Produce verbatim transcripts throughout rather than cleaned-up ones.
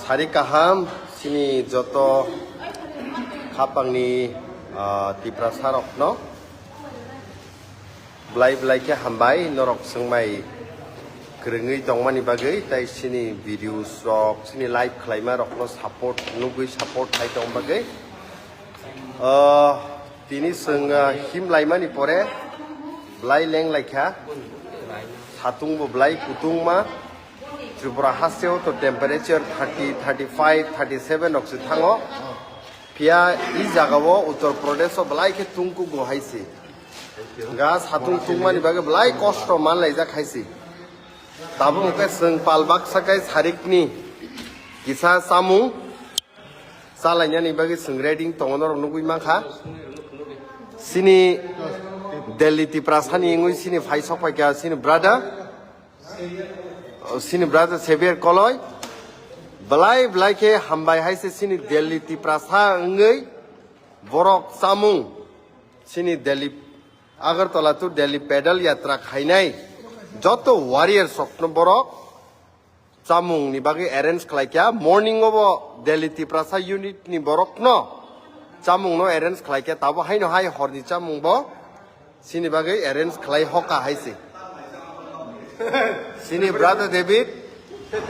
Sari kaham, sini joto khapangni, ah, Tiprasa rokno. Belai belai khe hambai, norok swngmai kwrwngwi tongmani bagwi, tai sini videos rok, sini live khlaima rokno support, nugwi support khai tong bagwi. Ah, tini swng, ah, him laimani pore belai leng laikha, satung bo belai kutung ma. Tripura hasteo to temperature thirty, thirty-five, thirty-seven rok se thango. Phiya i jagao Uttar Pradesh o belai khe tungkugo hai se. Ga satung tungmani bagwi belai kosto man laijak hai se. Tabuk hwnkhe chwng pal baksa khe sarikni kisa chamung chalainani bagwi chwng ready tongo, norok nugwi mankha. Sini Delhi Tiprasani wngwi sini phai sok paikha sini brother. O, sini brother Xavier Koloi. Belai belai khe hambai hai se sini Delhi Tiprasa wngwi borok chamung. Sini Delhi Agartala to Delhi pedal yatra khainai joto warriors rokno borok chamung ni bagwi arrange khlai kha. Morning o bo Delhi Tiprasa unit ni borok no chamung no arrange khlai kha. Tabo haino hai hor ni chamung bo sini bagwi arrange khlai hoka hai se. Sini brother David,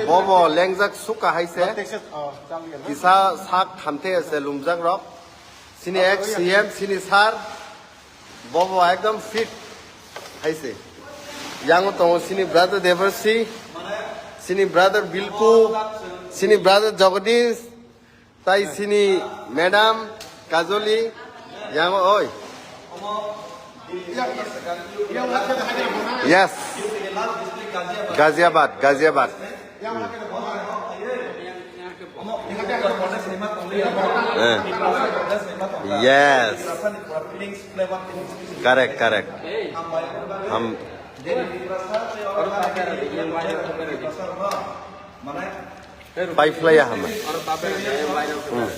bo bo lengjak suka hai se. Kisa sak thamte se lumjak rok. Sini ex C M, sini sir, bo bo ekdom fit hai se. Yang tongo sini brother Devarsi, sini brother Bilku, sini brother Jagadish, tai sini madam Kajoli, yang oi. Yes. Ghaziabad, Ghaziabad. Eh. Yes. Correct, correct. Ham. Pipe laya hama. Hmm.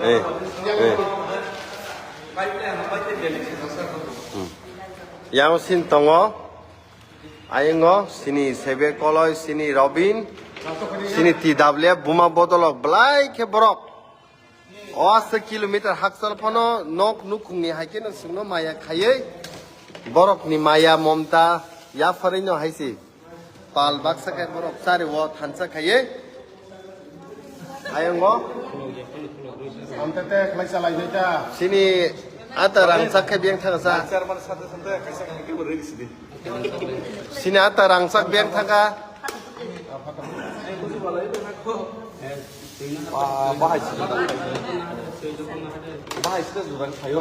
Eh. Eh. Hmm. Yang sin tongo. Ayungo sini Sebe Koloi, sini Robin, sini T W F, buma bodolok belai khe borok. O asa kilometer hakchal phano nok nukhungni hai kheno chwngno maya khaiwi borokni maya momta yapharwi no hai se. Pal baksa khe borok chari o thansa khaiwi. Ayungo. Amtete khlai chalai nai ta. Sini ata rangchak khe beng thang sa. Chairman sate sate kaisa khe bo release di. Sini ata rangchak beng thang kha. Ba-, bahai sida. Bahai sida jurang thayo.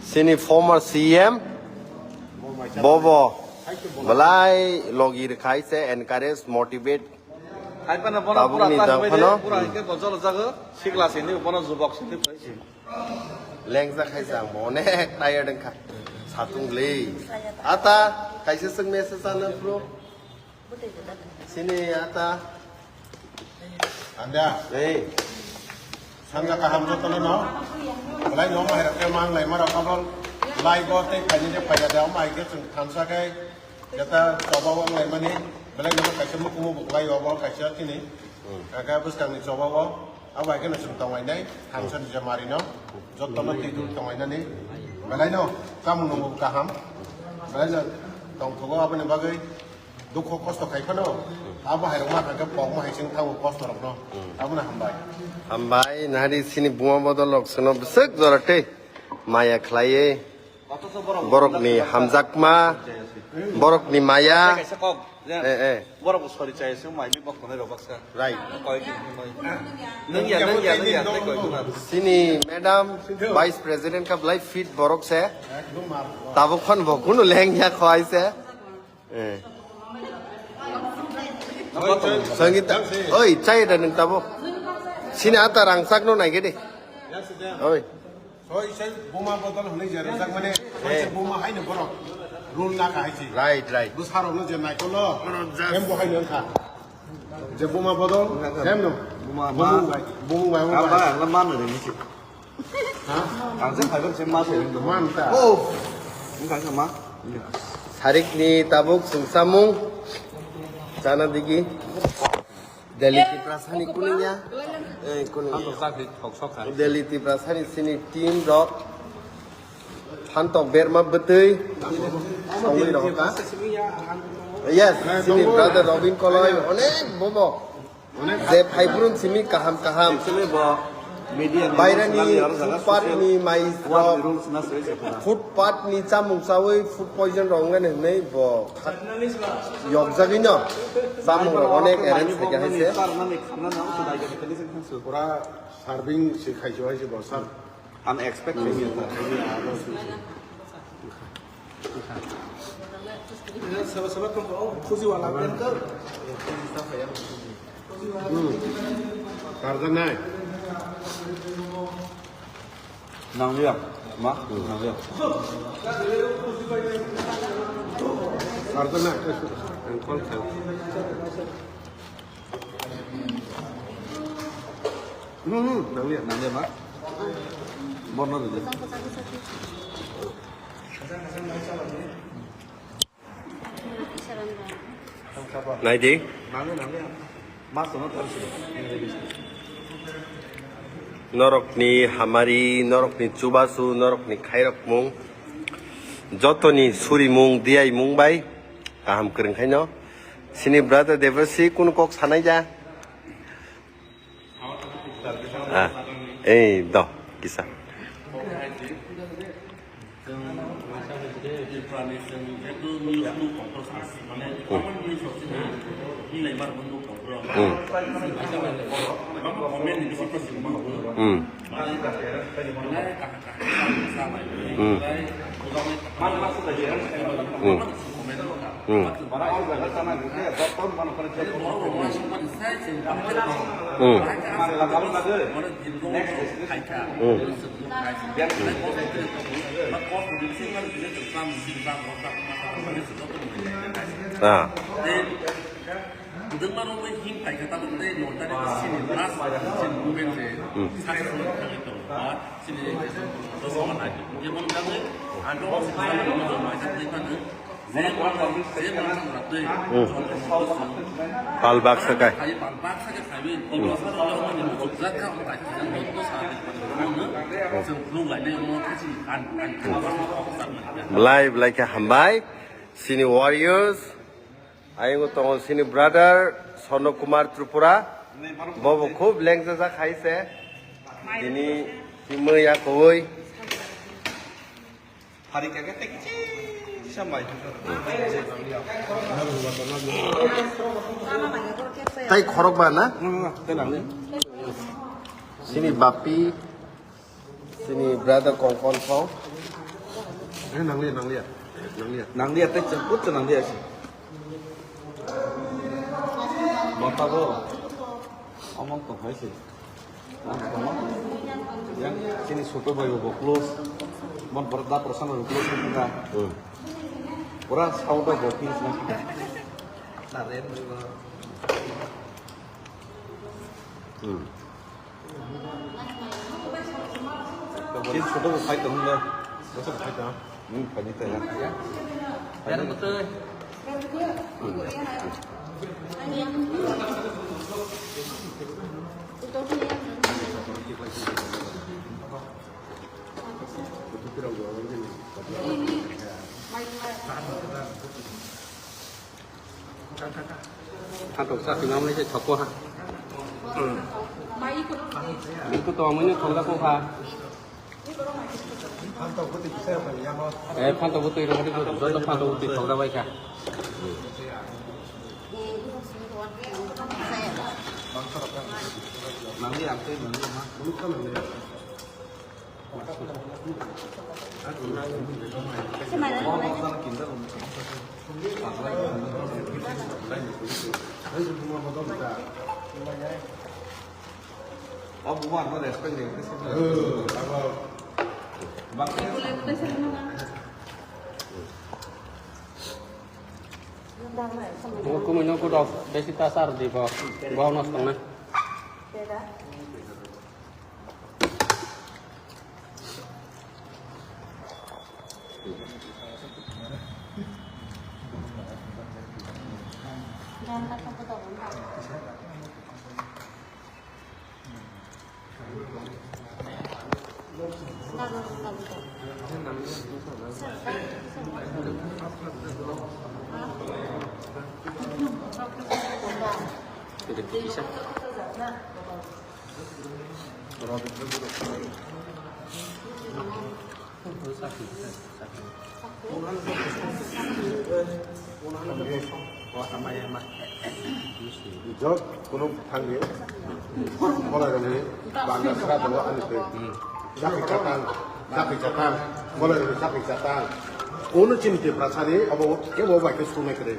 Sini former C M, bobo, belai logi rwkhai se encourage, motivate. Tabukni jang phano. Pura hingke bojol jago, sikla sini, bono jubok sini. Lengja khai jang bo, onek tired wngkha. Satung le. Ata, kaisa swng message ano bro. Sini ata. Anda. Ei. Sanja kaham jotono no. Belai no mai rok mang lai mara kabol. Lai go te kani de paya da mai ke chung thansa kai. Jata choba wang lai mani. Belai no kaisa mukumu buklai obo kaisa tini. Kaka bwskang ni choba o. Abo hai kheno chwng tonglainai, thansa ni je marino, jotono twi dul tonglainani. Belai no, chamung nungbo kaham. Belai no tongthogo aboni bagwi dukho kosto khai phano. Abo hai rok ma kha khe pokma hai chwng thango kosto rokno. Abono hambai. Hambai, nahari sini buma bodol rok sono bwswk jora tei maya khlaiwi. Borokni hamjakma, borokni maya. Kaisa kok, je, eh, eh, borok bo sori chaya se, mai bi bok tonai rok baksa. Right. Koi ki, koi. Nung ya, nung ya, nung ya, tei koi nung. Sini madam, vice president ka belai fit borok se. Tabuk phano bo kunu leng ya khwai se. Eh. Sangita, oi, chai da nung tabuk. Sini ata rangchak no nai gede. Oi. Soi se buma bodol hwnwi je rwjak mane, soi se buma haino borok rule naka hai se. Right, right. Bwsarokno je naikolo, borok just hem bo haino wngkha. Je buma bodol, hem no. Buma ma. Bumung bai, bumung bai, bumung bai. Aba, la man ri ni si. Ha? Ang se phaibar se ma se ring do. Man ta. Oh. Wngkha wngkha ma. Sarikni tabuk chwng chamung chana digi. Delhi Tiprasani kuningya. Eh, kuningya. Tamo chakri thok sok kha. Delhi Tiprasani sini team rok. Phantok berma bwtwi. Songwi rok kha. Yes, sini brother Robin Koloi onek bobo. Je phaibrun simi kaham kaham. Actually, bo media ni Bairani rules nang yaro jaga footpath social ni mais work rok, rules na soi se pura. Footpath ni chamung chawi food poison rok wngani hwnwi bo kha-, yokjagwi no chamung rok onek arrange khaikha hai se. Sir, nani khamna nang suda ga kali se khan su. Pura serving se khaijo hai se bo, sir. Unexpected ni ta. Saba saba kong kong khuji wala kan ka. Hmm. Karda nai. Nang liya, ma, nang liya. Karda nai. Ang call kha. Hmm, hmm, nang liya, nang liya, ma. Borno liya. Naidi. Norokni hamari, norokni chubachu, norokni khairokmung, jotoni surimung, diyaimung bai kaham kwrwng khaino. Sini brother Devrasi kunu kok sanai ja. Ah, ei, do, kisa. Hmm. Hmm. Hmm. Hmm. Hmm. Hmm. Hmm. Ah. Kwbangma rok bai him paikha, tabuk tei notari sini last sini movement je Hmm. successful khlai tongo. Ba sini je sono nai. Jemon kami ang kok sini maisa tei phano je mano, je mano tei Hmm. Pal baksa kai. Hai pal baksa kai khai. Ibo sar lo ni muchuk jak kha, ang kaisa jang joto sa de pano. Chwng khulum lai nai mo khachi an an. Belai belai khe hambai. Sini warriors. Ayungo tongo sini brother Sono Kumar Tripura. Bobo khub lengjajak hai se. Bini himwi ya kowoi. Tai khorok ba na? Sini bapi. Sini brother Kongkon song. Eh, nangliya, nangliya. Nangliya. Nangliya, tei chwng kut chwng nangliya si. Bata bo. Among tong hai si. Among tong. Yang sini suto bai bo close. Mon berda persana close ka. Hmm. Pura sauda bo feel na. Na ren bo. Hmm. Kis photo ko khai tong le. Photo ko khai tong. Hmm, khai ni tong. Yan ko to. Thantok sa twi mamlai se thokko ha. Biko to amui no thongda ko ha. Eh, phantok bwtwi rok joto phantok bwtwi thokda bai kha. Nangli ang tei nangli ma. Bo kumui no kutok besi ta sar di bo. Bo nos tongnai. Jok, kono thangwi, bolai rokni bangla sra tongo ani twi. Chakri chatang, chakri chatang, bolai rokni chakri chatang. Kono chini Tiprasani abo kebo bai khe sumai kwrwi.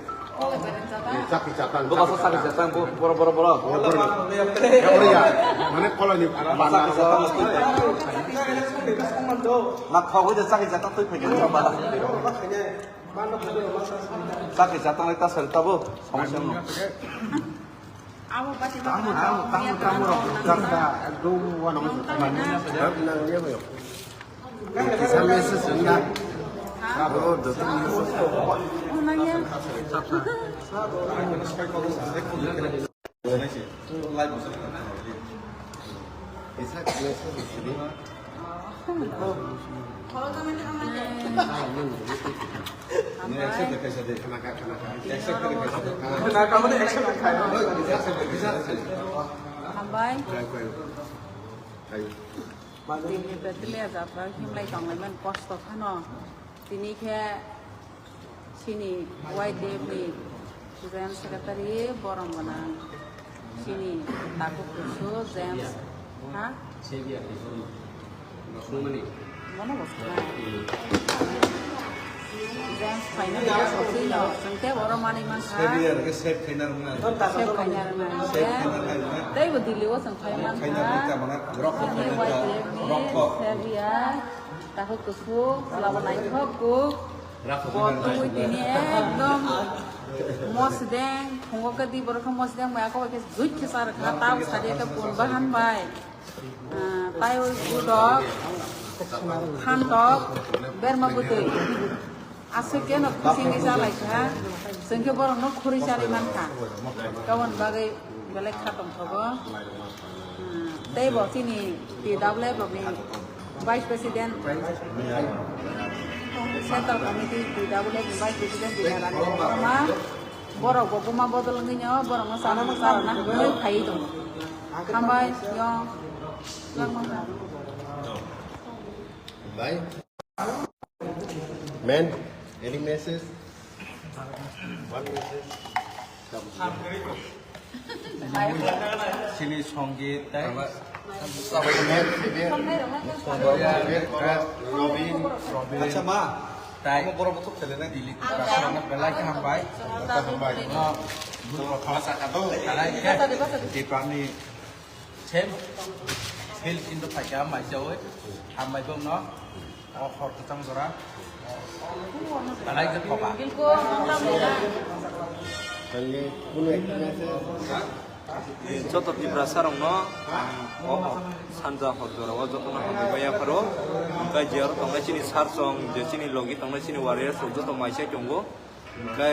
Chakri chatang, bo kaso chakri chatang, bo boro, boro, boro. Boro, boro. Ya, boro ya. Mane koloni bangla rok. Na khogoi de chakri chatang twi phai khe bala. Chakri chatang lai ta sari tabo, somosya no. Abo pati tamo, tamo, tamo, tamo rok, jakta, ekdom wano. Kisa message wngna. Abo joto message. Kisa message sini. Hambai. Tini Petelia jatra himlai tonglaimani kosto phano. Tini khe chini Y D F ni General Secretary borom gwnang. Chini takhuk kusu James, ha? Bono bo sana. James phaina bo sosino, chwng tei oro manwi mankha. Sebiya rwgwi save khaina rwna. Save khaina rwna. Save khaina rwna. Tei bo Delhi o chwng phai mankha. Khaina rwna tamo na, rokho. Ani khaina rwna. Y D F ni rokho. Sebiya, takhuk kusu, chwla bo naithok kuk. Bo tongwi tini ekdom mosideng, phungo khe di borok khe mosideng bai, ako bai khe juit khe char kha, tamo sadi khe pun bahan bai. Ah, taiwi budok, phantok, berma bwtwi. Aswk khe no khusingwi cha lai kha, chwng khe borok no khuri charwi man kha. Kabon bagwi belai kha tongthogo. Ah, tei bo chini T W F ni Vice President, Central Committee T W F ni Vice President Binarani Debbarma, borok bo buma bodol wngwi no, borok no chana charana hinwi phaiwi tongo. Hambai, yo, langma kha. Bye. Man, any message? One message. Sini Songit, tei? Robin. Robin. Acha ma, tei? Omo borok bwswk sele nai? Dilik, belai khe hambai. Hambai. No, belai khe. Deparni Same field hindu phaikha maichawi hambai bongno o hor kwchang jora belai khe koba. Joto Tiprasa rokno ang o sanja hor jora o jotono hambai bai yapharo. Tei je aro tongnai chini sir chong je chini logi tongnai chini warriors rok joto maichai tongo. Hwnkhe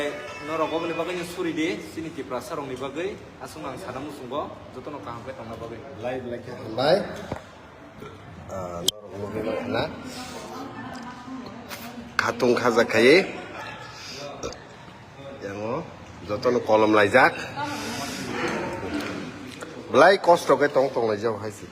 norok oboni bagwi no suri di, chini Tiprasa rokni bagwi aswk ang sana muchungo jotono kaham khe tongna bagwi. Lai, lai khe hambai. Ah, norok nugwi mankha na. Khatung khaja khaiwi. Yango jotono kolom laijak. Belai kosto khe tong tong laijak hai se.